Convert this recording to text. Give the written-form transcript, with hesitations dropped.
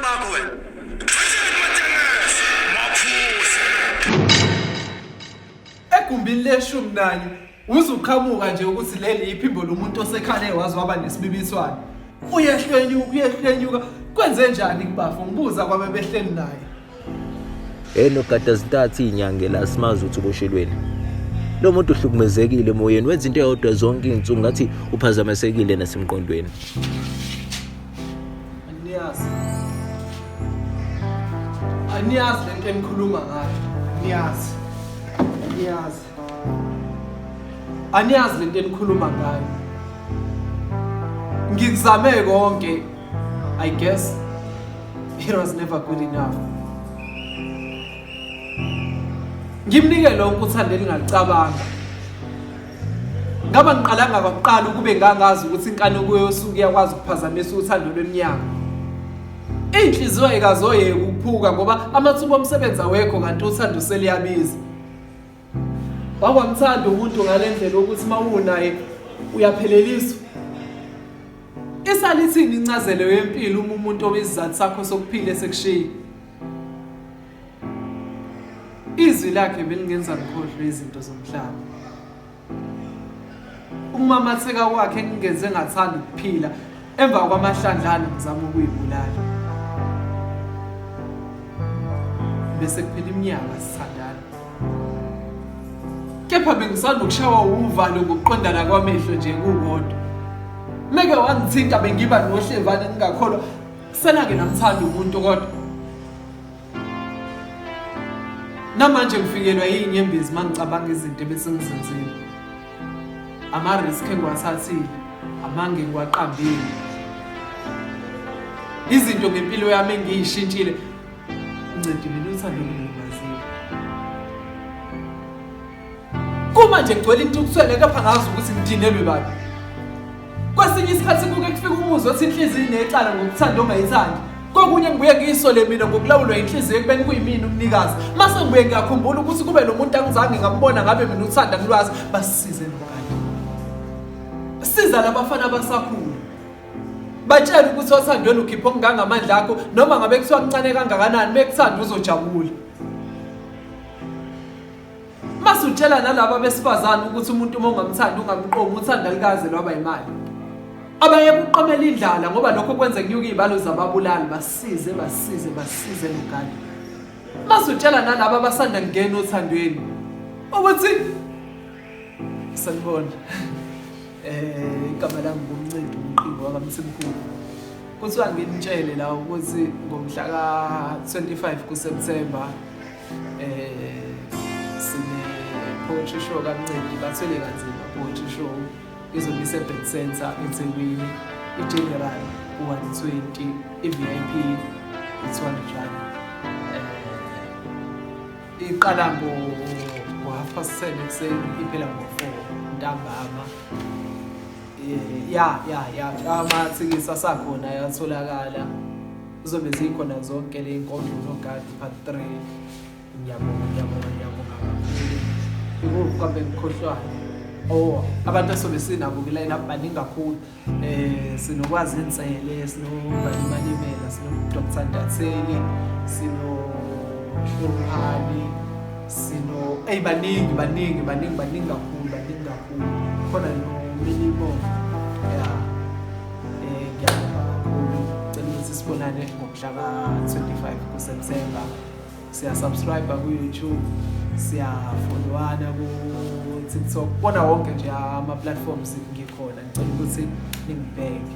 bakho wena. Maphuza. Egumbini leshumi nanye uzuqhamuka nje ukuthi leli iphimbo lomuntu osekhale waze waba nesibibiswane. Uyehlwenyuka uyehlwenyuka kwenze njani kubafo ngibuza kwabe behleli naye. Hey nogada zintathu izinyange la simazi ukuthi uboshelweni. Lo muntu uhlukumezekile emoyeni wenza into eyodwa zonke izinsuku ngathi uphazamisekile nasemqondweni. Aniyazi. Aniyazi lento enikhuluma ngayo. Aniyazi. Aniyazi. Aniyazi lento enikhuluma ngayo. Ngikuzame konke. I guess it was never good enough. Ngimnike lonke uthando elingalicabanga. Ngaba ngiqalanga kwakuqala ukube ngangazi ukuthi inkanuko yosuku iyakwazi ukuphazamisa uthando lweminyaka. Inhliziyo ayikazoyeka ukuphuka ngoba amathuba omsebenzi awekho kanti uthando seliyabiza. Wakwamthanda umuntu ngale ndlela yokuthi uma unaye uyapheleliswa. Isalithini incazelo yempilo uma umuntu obisizathu sakho sokuphila esekushiya? Izwi lakhe belingenza ngikhohlwe izinto zomhlaba. Ukumamatheka kwakhe kungenze ngathanda ukuphila emva kwamahlandlana ngizama ukuyibulala. Bese kuphela iminyaka sithandana. Kepha bengisanda ukushawa uvalo ngokuqondana kwamehlo nje kukodwa. Meke wangithinta bengiba nohlevane ngingakholwa. Senake namthanda umuntu kodwa. Namanje ngifikelwa yinyembezi uma ngicabanga izinto ebesengizenzile. Ama-risk engiwathathile, amanga engiwaqambile. Izinto ngempilo yami engiyishintshile. Ncedi mina uthando olungilimazile. Kumanje ngigcwele intukuthelo kepha ngazi ukuthi ngidinelwe bani. Kwesinye isikhathi kuke kufika umuzwa othi inhliziyo inecala ngokuthanda ongayithandi. Kokunye ngibuye ngiyisole mina ngokulawulwa inhliziyo ekubeni kuyimina umnikazi. Mase ngibuye ngiyakhumbula ukuthi kube lo muntu angizange ngambona ngabe mina uthanda ngilwazi. Basisize nogadi. Siza labafana abasakhula. Batshele ukuthi othandweni ukhipha okungangamandla akho noma ngabe kuthiwa kuncane kangakanani mekuthanda uzojabula. Mase utshela nalaba besifazane ukuthi umuntu uma ungamthandi ungamqomi uthanda likaze lwaba imali. Abaye kuqomela indlala ngoba lokho kwenza kunyuka izibalo zababulali basize basize basize nogadi. Mase utshela nalaba abasanda kungena othandweni ukuthi sanibona. Igama lami nguMncedi uMqingo wakaMthimkhulu. Kuthiwa nginitshele la ukuthi ngomhla ka-25 kuSeptember sine poetry show kaMncedi bathwele kanzima poetry show izobe ise-Bet Center eThekwini i-general u-120 i-VIP i-200 rand iqala ngo-half past 10 ekuseni iphela ngo-4 ntambama. Ya ya ya amathikithi asakhona ayatholakala kuzobe zikhona zonke le nkondlo nogadi part 3. Ngiyabonga ngiyabonga ngiyabonga kakhulu. Ikuphi kambe ngikhohlwayo? Oh, abantu esobe sinabo kwi-line up baningi kakhulu. Sinokwazi Insele, sinoBani Malimela, sino Dr Ntatheli, sino Hlomphani, sino ey baningi baningi baningi baningi kakhulu baningi kakhulu. Khona no Minimo. Yeah. Ngiyabonga kakhulu. Cela ukuthi sibonane ngomhla ka-25 kuSeptember. Siya-subscribe ku-YouTube, siyafollowana ku-TikTok. Bona wonke nje ama-platforms ngikhona. Ngicela ukuthi ningibheke.